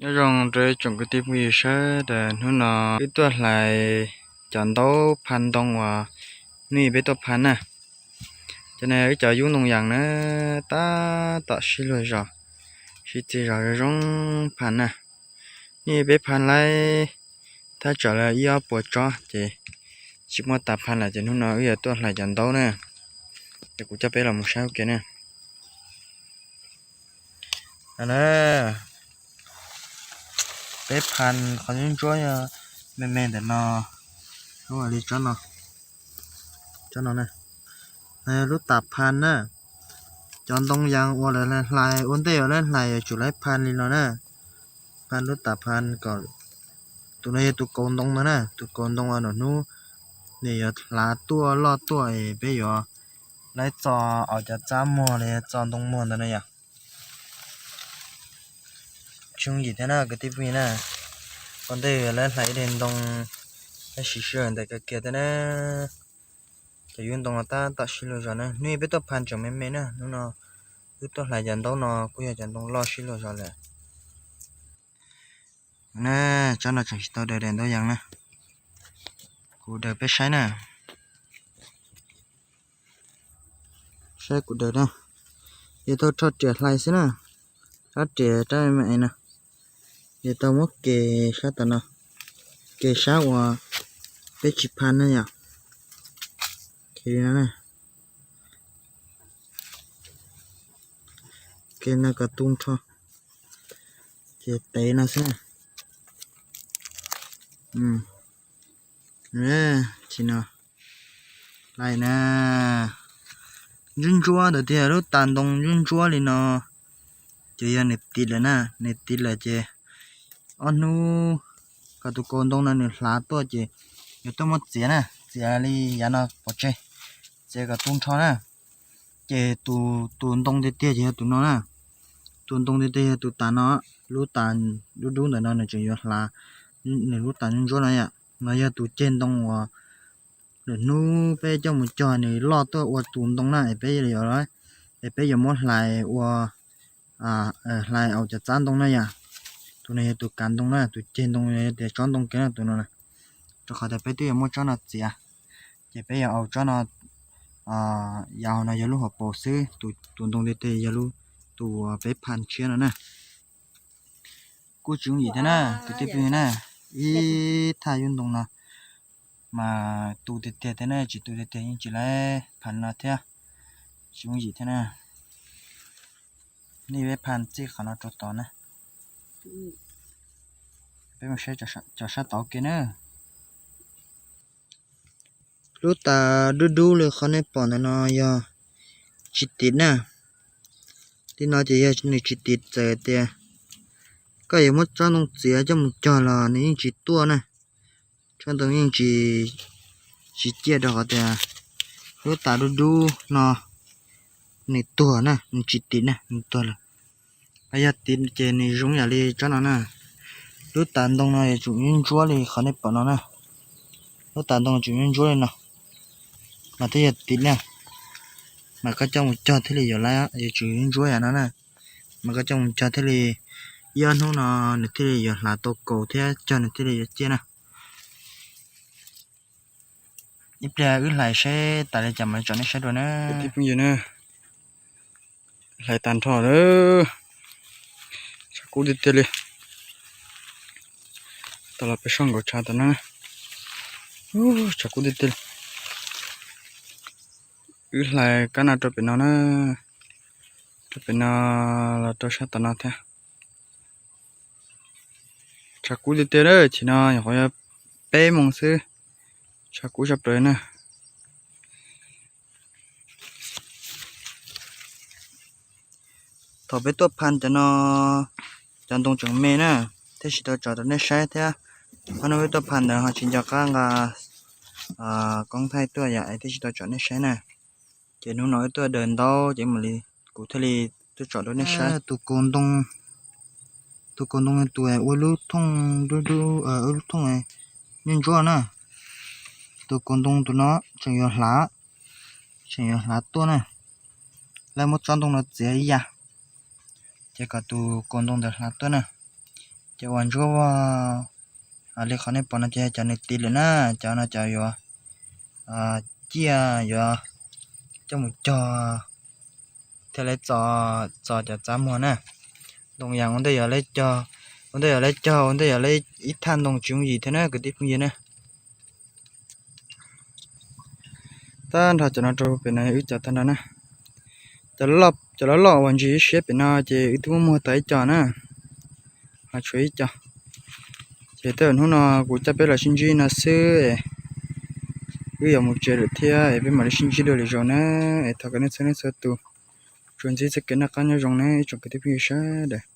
Nyob zoo rau tsoom kwv tij phooj ywg sawv daws, hnub no wb tuaj hlais cov ntaub phaj ntoo uas hnub ib peb tuaj phaj na. Cov no wb cov yub ntoo yas na, tab tom sib luag zos, sib txig zos zoo zoo phaj na. Hnub ib peb phaj laib thaj tsam li ib ob puas tsob ces tsis muaj tas phaj lawm, ces hnub no wb yuav tuaj hlais cov ntaub na. Ces kuv coj peb los mus saib ua ke na. No na, peb phaj qhov ntsuab ntsuab me me ntawm no, lub li tsob no, tsob no na, lub tas phaj na. Cov ntoo yas uas lawv hlais ua ntej uas lawv hlais yuav tsum laib phaj li no na. Phaj lub tas phaj kom, tus no yog tus kaus ntoo no na, tus kaus ntoo uas nram hnub nws yuav hlav tuaj loj tuaj es peb yuav laib txo, aus cov txab muag los yog txo ntoo muag ntawd na yom. Tsis yooj yim thiab na kwv tij phooj ywg na. Ua ntej lawv hlais ib daim ntoo, lawv siv sij hawm ntev kawg kiag thiab na. Cov yub ntoo no tab tom sib luag zos na, hnub ib peb tuaj phaj tseem me me na, hnub no wb tuaj hlais cov ntaub no kuj yog cov ntoo loj sib luag zos lawm. Na, tsob no tseem tsis tau daws daim ntaub yas na, kuv daws peb saib na. Saib kuv daws na, yog tau rho riam hlais xwb na, rho riam rab me me no, yog tau muab ke sab tom no, ke sab uas peb tsis phaj na yom. Ke li no, ke no kom tu nrho, ces tev no xwb. Tsis no, hlais na, ntsuab ntsuab ntawd tiag, lub tas ntoo ntsuab ntsuab li no, ces yog nws tiv lawm na, nws tiv lawm ces ob hnub kom tus kaus ntoo no nws hlav tuaj ces yuav tuaj muab txiav na, txiav li yav no pov tseg, txiav kom tu nrho na. Ces tus ntoo tiag tiag ces yog tus no na, tus ntoo tiag tiag yog tus tas no, lub tas dub dub ntawm no nws tseem yuav hlav, nws lub tas ntsuab ntsuab no yom. No yog tus ceg ntoo uas lwm hnub peb coj mus cog nws loj tuaj ua tus ntoo na es peb yuav, es peb yuav muab hlais ua, hlais aus cov txab ntoo na yom. Tus no yog tus kav ntoo na, tus ceg ntoo yog tias tsob ntoo kiag na tus no na. Rau qhov tias peb twb yuav muab tsob no txiav, ces peb yuav aus tsob no, yav hauv no yog lub hauv paus xwb, tus ntoo tiag tiag yog lub, tus peb phaj tshiab no na. Kuj tsis yooj yim thiab na kwv tij phooj ywg na, ib thaj yub ntoo no mas tu tiag tiag thiab na, tsis tu tiag tiag yeej tsis laib phaj no thiab, tsis yooj yim thiab na. Nej peb phaj txij qhov no rau tod na, peb mus saib cov sab tod ua ke na. Lub tas dub dub li qhov nej pom ntawm no yog tsis tiv na. Li no ces yog nws tsis tiv, txawm tias koj yuav muab tsob ntoo txiav coj mus cog los nws yeej tsis tuaj na. Tsob ntoo yeej tsis, tsis ciaj rau qhov tias lub tas dub dub no nws tuag na, nws tsis tiv na, nws tuag lawm. Ho yog tiv ces nws zoo yam li tsob no na. Lub tas ntoo no yuav tsum ntsuab ntsuab li qhov nej pom no na. Lub tas ntoo yuav tsum ntsuab ntsuab li no, mas thiaj yog tiv na. Mas koj coj mus cog thiaj li yuav laib, yuav tsum ntsuab yam no na. Mas koj coj mus cog thiaj li, ib ob hnub no nws thiaj li yuav hlav tau kaus thiab cog nws thiaj li yuav ciaj na. Ib pliag wb hlais seb tas li cas mam tsom nej saib dua na. Kwv tij phooj ywg na, hlais tag nrho lawm, tshav kub tiag tiag li. Tau los peb soj nkaus tshav tom no, tshav kub tiag tiag li. Wb hlais kab no rau pem no na, rau pem no los rau sab tom no thiab. Tshav kub tiag tiag, chim no nyuam qhuav yog peb moos xwb, tshav kub saj plaws na. Thaum peb tuaj phaj cov no, cov ntoo tseem me na, thiaj tsis tau tsom rau nej saib thiab. Ob hnub wb tuaj phaj ntawd ho tsis nco qab nqa koob thaij tuaj yom, es thiaj tsis tau tsom nej saib na. Ces hnub no wb tuaj daws ntaub ces mam li, kuv thiaj li tuaj tsom rau nej saib. Tus kaus ntoo, tus kaus ntoo tus ua lub thooj dub dub, ua lub thooj ntsuab ntsuab na. Tus kaus ntoo tus no tseem yuav hlav, tseem yuav hlav tuaj na. Lawv muab tsob ntoo no txiav ib yam, ces kom tus kaus ntoo ntawd hlav tuaj na. Cov uas ntsuab vog li qhov nej pom no ces cov nws tiv lawm na, cov no cov yuav ciaj yuav coj mus cog thiab lawv txo, txo cov txav muag na. Ntoo yas ua ntej yog lawv cog, ua ntej yog lawv cog, ua ntej yog lawv ib thaj ntoo tsis yooj yim thiab na kwv tij phooj ywg na. Tag nrho cov no rau pem no wb cog tag nrho na. Cov loj loj uas ntsis ib siab pem no ces wb twb muab muag tau ib co na, ho tshuav ib co. Ces tej zaum hnub no kuv coj peb los sib ntsib no xwb, wb yuav mus tsev lawm thiab es peb mam li sib ntsib dua lwm zaus na. Es thov kom nej txhua leej txhua tus tsuas ntsib txoj kev noj qab nyob zoo na ib tsoom kwv tij phooj ywg sawv daws.